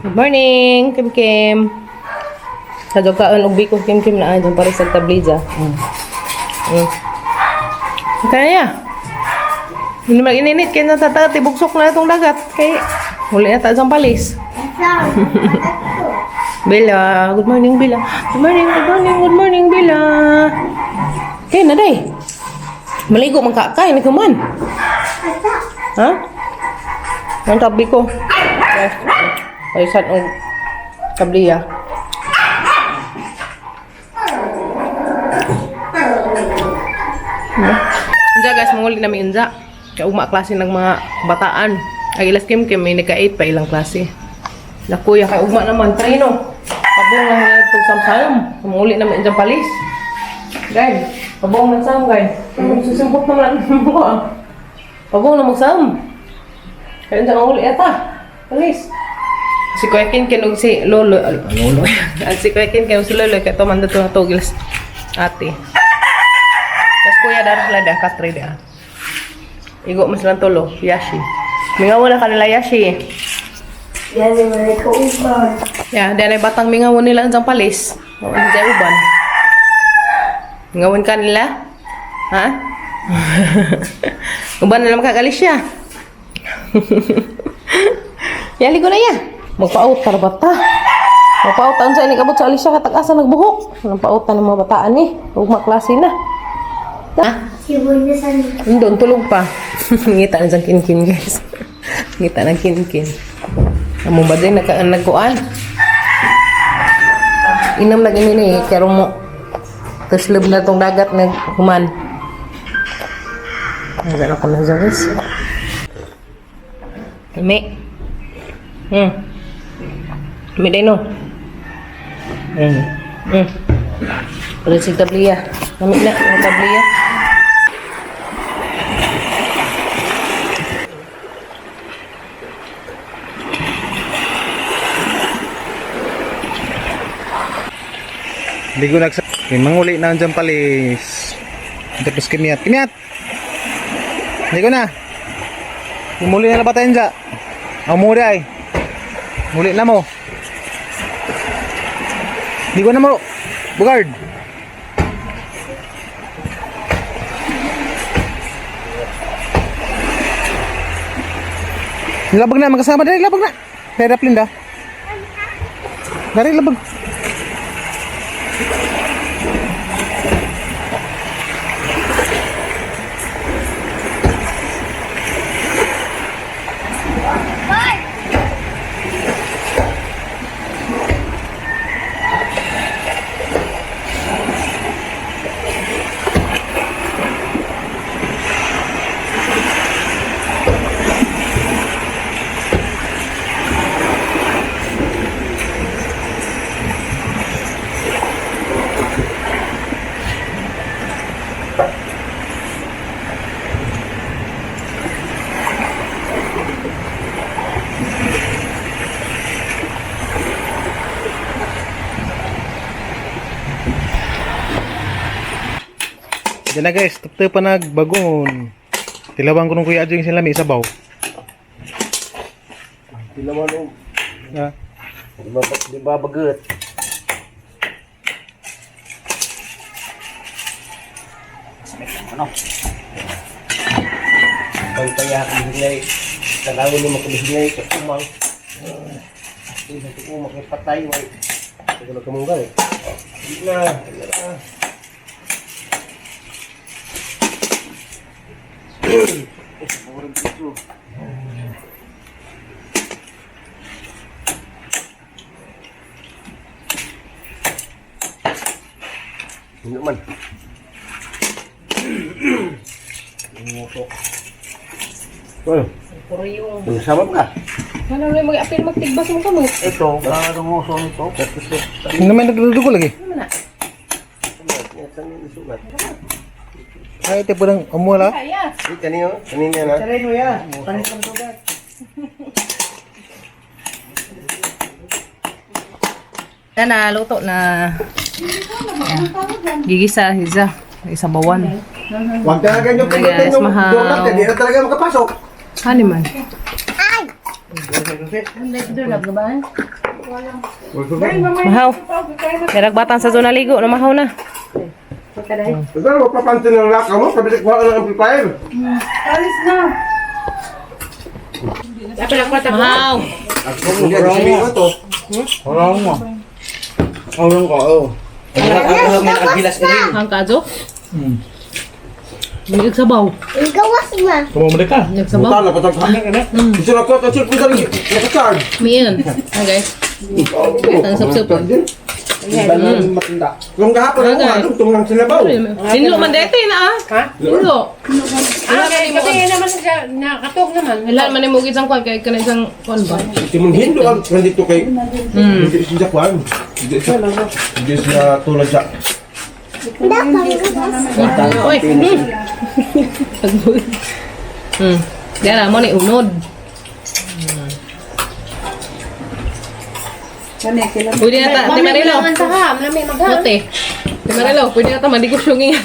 Good morning, Kim Kim. Sa kaon og biko Kim Kim na dyan para sa tabliza. Kaya. Hindi mag-ininit kaya natatati bugsok na itong dagat. Kay huli na tayo sa palis. Bella, good morning Bella. Good morning, good morning, good morning Bella. Kay na day. Maligo man ka kay nagkuman. Ha? Ang tabi ko. Yes. Palisan og tabliya. Unja guys, manguli namin unja. Kaya ugma klase ng mga bataan. Ay ilas Kim Kim, may nagka-8 pa ilang klase. Nakuya kay ugma naman, trino. Pabong lang na itong samsam. Manguli namin unja palis. Guys, pabong ng sam guys. Susumpot naman ang mukha. Pabong na magsam. Kaya unja manguli ata. Palis. Si Kuya Ken Ken ug si Lolo, ay, Lolo. At si Kuya Ken Ken ug si Lolo kay to man dato na gilas ate. Tapos kuya daras la da katre da. Igo mas lang tulo, Yashi. Mingaw na kanila Yashi. Yan yung ko uban. Ya, dahil ay batang mingaw nila ang palis. Oo, hindi uban. Mingawon ka nila? Ha? Uban na lang makakalis siya. Yali ko na ya. Magpaut para bata. Magpaut ang sa ini kabot sa Alicia katag-asa nagbuhok. Walang pautan ng mga bataan ni. Ug maklase na. Ha? Sibon na sa Doon, tulog pa. Ngita na siyang kinkin, guys. Ngita ng kinkin. Amo ba din nagkuan? Inom na gini ni, kaya mo. Tapos na tong dagat naghuman. Nagano ako na siya, guys. Lami. Lami din, no? Ulit si tabliya. Lami na, ang tabliya. Ligo nagsa. May manguli na andyan palis. Tapos kimiyat. Kimiyat! Ligo na. Umuli na ba tayo dyan? Umuli ay. Muli na mo. Ligo na mo. Bugard. Labag na, magkasama dali, labag na. Pera plinda. Dari labag. Diyan na guys, tapos pa nagbagon. Tilawan ko nung Kuya Adjo yung sila may isabaw. Tilawan o. Ah. Di ba bagat? Ano? Pantaya kabihingay. Tanawin ni makabihingay sa kumang. Hindi sa kumang kay patay. Way. Tagalog kamunggal eh. Hindi na. Hindi na. Hindi man. Nguso. Ano? Puro yung... Sama pa ka? Ano na mag-apil magtigbas mo kamot? Ito, nguso nito. Hindi naman nagdudugo lagi. Ano na? Ay, ito po lang umuwala. Kaya. Di, kanino? Kanino na? Sareno ya. Yan na, luto na. Ayan. Gigisa, hisa. Isabawan. Huwag talaga nyo Guys, pindutin yung mahal. doorknob, hindi na talaga makapasok. Ano man? Mahaw. Kaya batang sa zona ligo na mahaw na. Pero mapapansin ng lakaw mo, kabili ko ng amplifier. Mahaw. Hindi, sabihin ko to. Wala mo. Wala ko, oh. Ang kajo? May sabaw. Gawas na. Tumumuli ka. Nagsabaw. Buta na, patag Gusto na ko, kasi ko dali. Naka-charge. Miyan. Ah, guys. Ang sapsap. Kung kahapon ako, Bagay. anong tungang sinabaw. Hinlo man dete na ah. Ha? Hinlo. Ah, kasi yun naman siya, nakatog naman. Wala man mo isang kwan kay kana isang kwan ba? Timon hindo ang nandito kay. Hindi siya kwan. Hindi siya. Hindi siya tulad sa. Oy. Diyan mo ni unod. Pwede na ta, Te Marilo. Sa ha, lami magha. Note. Te Marilo, pwede na ta mandigosyo nga.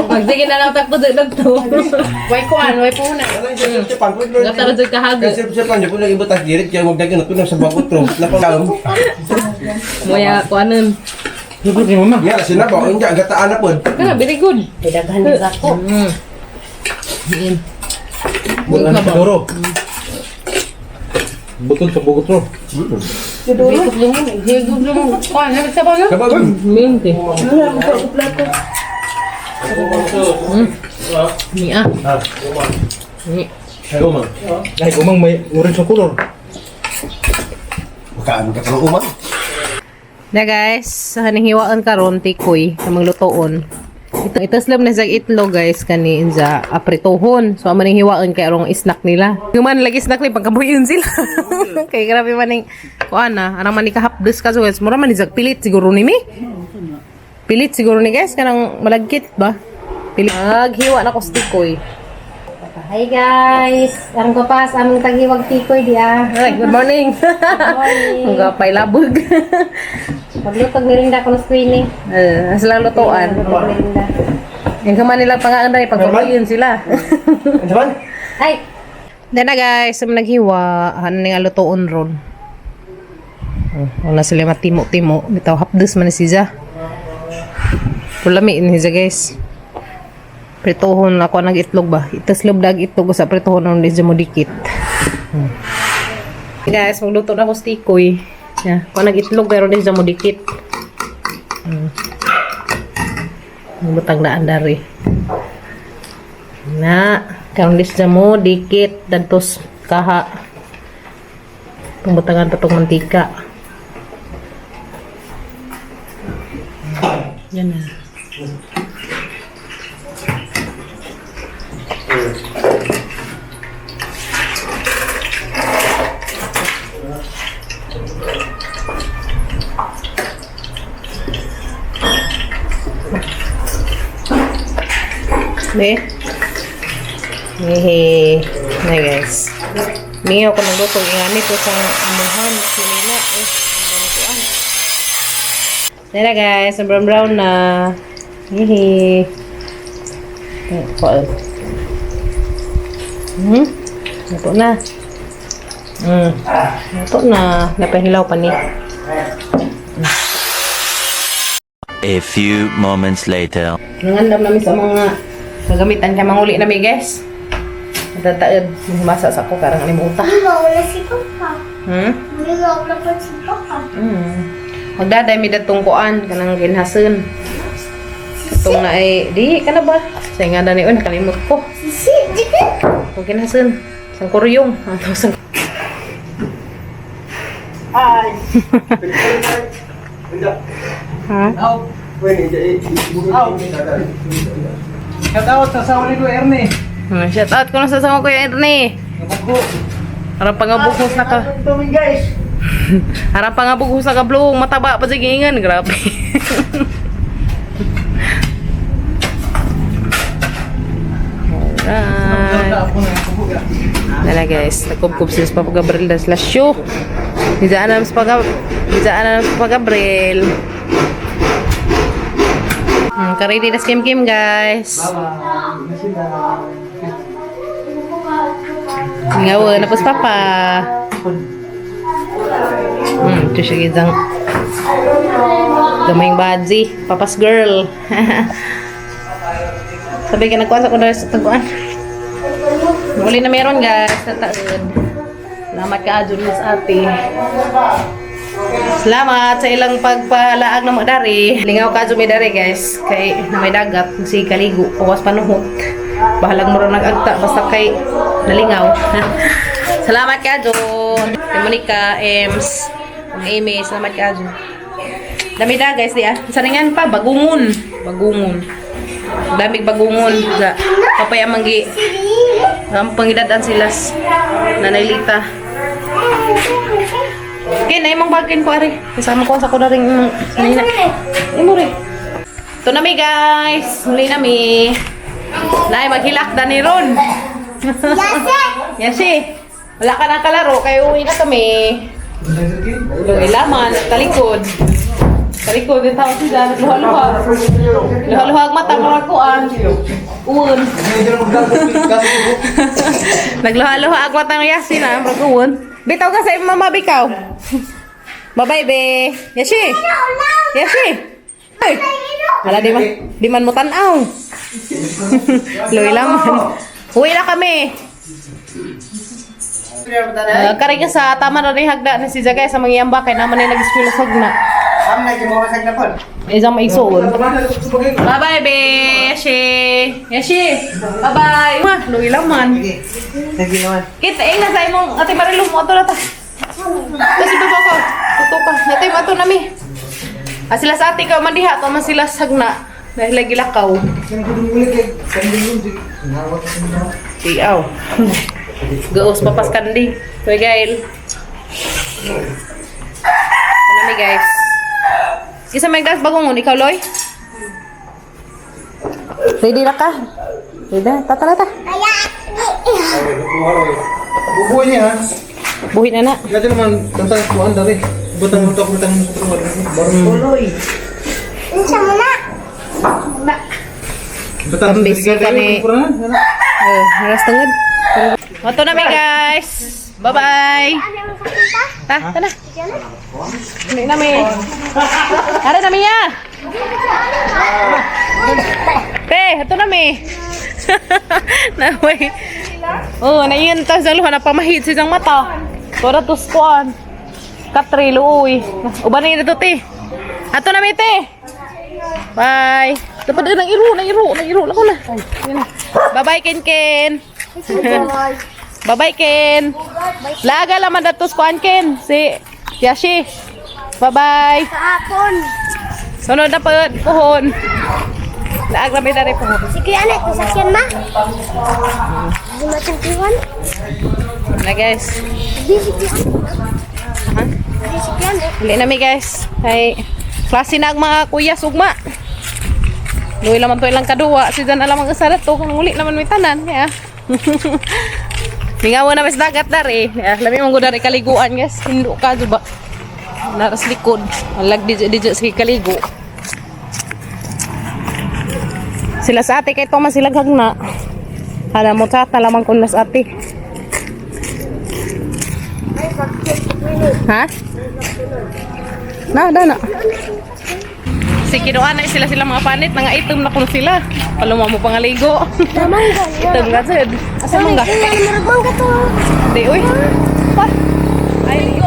Magsige na lang takbo sa dagto. Way kuan, way puna. Gatara jud kahago. Kasi sa pan, ko lang ibutas dirit kaya wag dagyan na sa bago tro. Napangam. Moya kuanon. Nga sinabaw, hindi gataan na pod. Kana very good. Daghan ni ako. Miin. Wala na siguro. Butol sa bugot ro. Higog lang. Kuan, lami sa no? Sabaw ba? Miin te. Mia. Mi. Umang. Ay, umang may orange sa color. Kaan ka pang umang. Na guys, sa haning hiwaan karon tikoy sa maglutoon. Ito itaslam na sa itlog guys kani inza aprituhon. So amo ning hiwaan kay arong snack nila. Human lagi snack ni pagkabuyon sila. Kay grabe man ning kuan na, arang man ni kahapdos ka so guys, mura man ni jag pilit siguro ni mi. Pilit siguro ni guys kanang malagkit ba? Pilit. Maghiwa na ko sa tikoy. Hi guys! Arang ko pa sa aming taghiwag tikoy di ah. Ay, good morning. Morning. Ang gapay labog. Maglutog merinda ko ng screening. Eh, sila lutuan. Merinda. Yung kaman nila pangaanday pagkabuyon sila. Ano man? Ay! Then na guys, sa naghiwa, ano nga lutoon ron. Oh, wala sila matimo-timo. Bitaw hapdos man ni siya. Pulami ni siya guys. Pritohon ako nag itlog ba? Itaslob dag itlog sa pritohon on di siya mo dikit. Guys, magluto na ako sa tikoy. Yeah, ako nag itlog pero di siya mo dikit. Butang daan dari. Na, karon dis na mo dikit dantos kaha. Pambutangan pa tong mantika. Yan na. Be. Hehe. Na guys. Mingaw ko nagluto ingani ko sa amuhan sinina eh ang lutuan. Nila guys, ang brown brown na. Hehe. Eh, kuan. Luto na. Luto na. Napahilaw pa ni. A few moments later. Nangandam namin sa mga kagamitan kay manguli nami guys. Natataed, humasa sa ko karang animuta. Di ba wala si Papa? Di ba wala pa si Papa? Magdaday mi datong kuan kanang ginhasen. Katong na ay di kana ba? Sa nga dani on nakalimot ko. Sisi, di ka? Kung ginhasen sang kuryong ang tawag sang Ha? Shout out sa asawa ni Kuya Ernie. Shout out ko na sa sama ko yung Ernie. Harap pangabuhos na ka. Tuming guys. Harap pangabuhos na ka blue, mataba pa sa giingan, grabe. Alright. Nala guys, nagkubkub sila sa Papa Gabriel dahil sila show. Nizaan na sa Nizaan na sa Papa Gabriel. Karili na si Kim Kim guys. Bye-bye. Ngawa na pos papa. Ito siya gizang gamayng badzi. Papa's girl. Sabi ka nagkuhan sa kuno sa taguan. Muli na meron, guys, sa taon. Salamat ka, Julius ate. Salamat sa ilang pagpalaag ng mga dari. Lingaw ka may dari, guys. Kay na may dagat, si kaligo, pawas panuhot. Bahalag mo rin nag-agta, basta kay nalingaw. Salamat ka, Jun. Kay Monica, Ems, ang Amy, salamat ka, Jun. Dami da, guys, di ah. Saringan pa, bagungon. Bagungon. Damig bagungon. Sa papay ang manggi. Ang pangidadan sila. Nanay Lita. Ken, ay mong bagin ko ari. Kasama ko sa ko na rin sanina. Imo rin. Ito na mi, guys. Muli na mi. Nay, maghilak na ni Ron. Yasi. Wala ka na kalaro, kaya uwi na kami. Luwi laman, talikod. Talikod, yung tao sila, nagluha-luha. Luha-luha ang mata, mga kuan. Uwan. Nagluha-luha ang mata ng Yasi na, mga uwan. Bitaw ka sa imong mama, bikaw. Bye-bye, be. Yasi. Yasi. Ay. Wala, di man mo tanaw. Luwi laman. Uwi na kami. Karing sa tama na rin hagda ni si Jagay sa mga yamba kay naman ni nag-eskwela sa hagna. Isang maigsuon. Bye-bye, be. Yashi. Yashi. Bye-bye. Ma, luwi laman. Kita eh na sa imong ate Marilu mo ato na ta. Kasi baba ko. Tuto ka. Natay mo ato nami. Ah, sila sa ate ka man diha to man sila sa hagna. Dahil lagi lakaw. Tiaw. Gaos papas kandi. Kuya Gail. Ito nami, guys. Isa may gas bagongon ikaw, Loy? Ready na ka? Ready na? Tata ta. Bubuhay niya ha. Buhi na na. Kasi naman, tantang kuhan dari. Butang butang butang butang. Unsa mo na? Butang Tambis ka ni- Oh, naras tungod. Ito na mi, guys. Bye-bye. Ano mo sa punta? Ta, ta na. Hindi na mi. Ara na mi ya. Te, ito na mi. Naway. Oh, naingan ta sa luha na pamahid sa isang mata. Tora tuskuan. Katri luoy. Uban na ito, te. Ato na mi, te. Bye. Dapat nang iro, nang iro, nang iro. Lako na. Bye-bye, Ken Ken. Bye-bye, Ken. Laga laman datos kuan, Ken. Si Yashi. Bye-bye. Kahapon. Sunod na pagod, puhon. Laag na may dari puhon. Sige, anak, sakyan ma. Di matimpiwan. Na, guys. Di sikyan. Ha? Di sikyan eh. Uli na mi, guys. Kay klase na ang mga kuya sugma. Luwi laman to ilang kaduwa. Si Dan alam ang isa na to. Kung uli naman may tanan. Kaya. Mingawa na mas dagat dari. Ya, lami mong dari kaliguan, guys. Hindo ka ba? Naras likod. Alag di di sa kaligo. Sila sa ate kay Thomas sila gagna. Hala mo tata lamang kun nas ate. Ha? Na, na, na. Si kinuha na sila sila mga panit, mga itom na kuno sila. Paluma mo pangaligo. Mangga. Itom ka sad. Asa mangga? Murag mangga to. Di uy. Pa. Ay,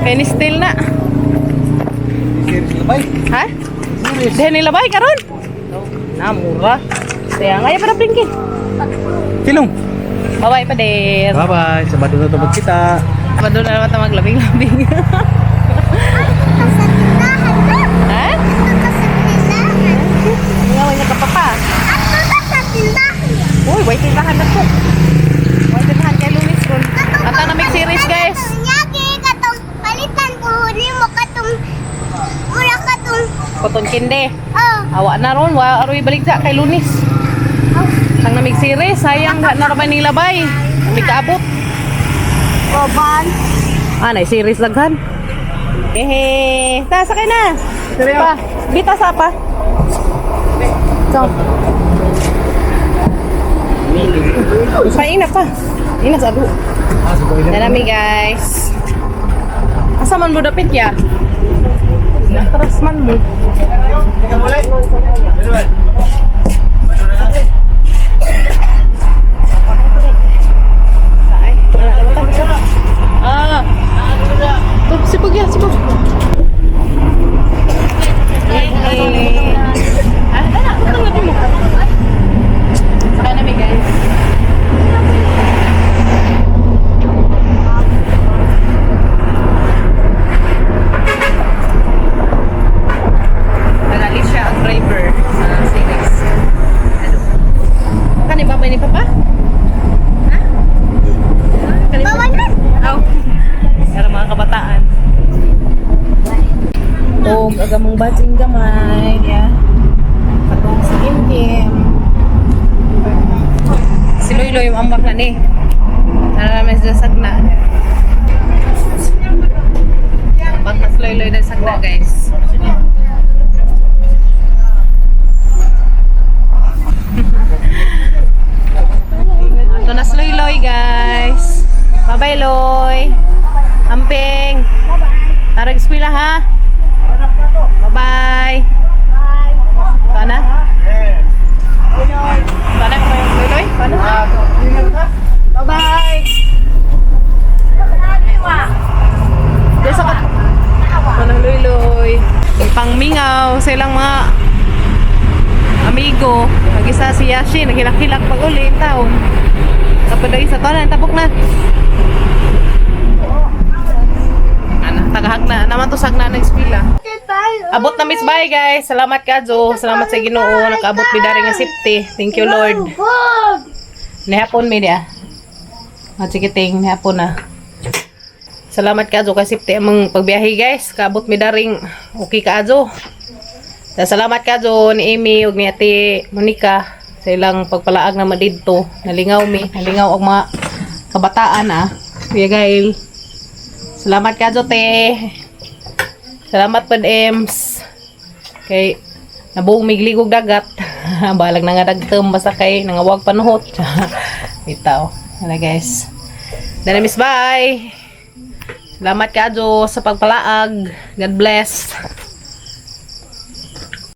kay ni still na. Ha? Dahil nilabay karon. Na mura. Kaya nga para pringki. Silong. Bye-bye pa der. Bye-bye. Sabado na ito magkita. Sabado na naman tayo maglabing-labing. Ka sa tindahan na. Ha? Ka sa tindahan. Ngaw niya ka pa. Ato ta sa tindahan. Uy, way tindahan na po. Way tindahan kay Lunis ron. At ang namig series, guys. Nyagi katong palitan ko nimo katong mura katong Cotton candy. oh. Awa na ron, wa aroy balik sa kay Lunis. Ang namig series, sayang na na ramay nilabay. Namig kaabot. Oban. Ah, nay series daghan. Ehe, ta sakay na. Pa, bita sa pa. So. Paina pa. Ina sa adu. Darami, guys. Asa man mo dapit ya? Atras man mo. Ah. Sipog yan, sipog. Ah, ana, utang na din mo. Sakay na mi, guys. Nagalit siya ang driver sa Phoenix. Ano? Kani babay ni Papa? Ha? Kani Bawal na. Aw. Pero mga kabataan. Og agamong bating gamay, ya. Patong sa Kim. Si Loy yung ambak na ni. Ano naman siya sagna. Ambak na si Loy na sagna, guys. Ito na si Loy, guys. Bye-bye, Loy. Amping. Tara, eskwela, ha? Bye-bye. Ito na? Ito na, Loy, Loy? Ito na? Bye-bye. Desa ka. Ito na, Loy, Loy. Pangmingaw sa ilang mga amigo. Mag-isa si Yashi, naghilak-hilak pag uli taon. Kapag daw isa to na, tapok na. Ana, tagahag na. Naman to sagna ng eskwela. Abot na miss, bye guys. Salamat ka Jo. Salamat sa Ginoo nakaabot mi dari nga safety. Thank you, Lord. Nihapon mi dia. Machikiting nihapon na. Salamat ka Jo kay safety among pagbiyahe, guys. Kaabot mi daring okay ka Jo. Salamat ka Jo ni Amy ug ni Ate Monica sa ilang pagpalaag na madidto. Nalingaw mi, nalingaw ang mga kabataan ah. Kuya Gail. Salamat ka Jo te. Salamat pod Ems. Kay nabuong migligog dagat. Balag na nga dagtem basta kay nangawag panuhot. Bitaw. Ano guys. Dana miss, bye. Salamat ka Jo sa pagpalaag. God bless.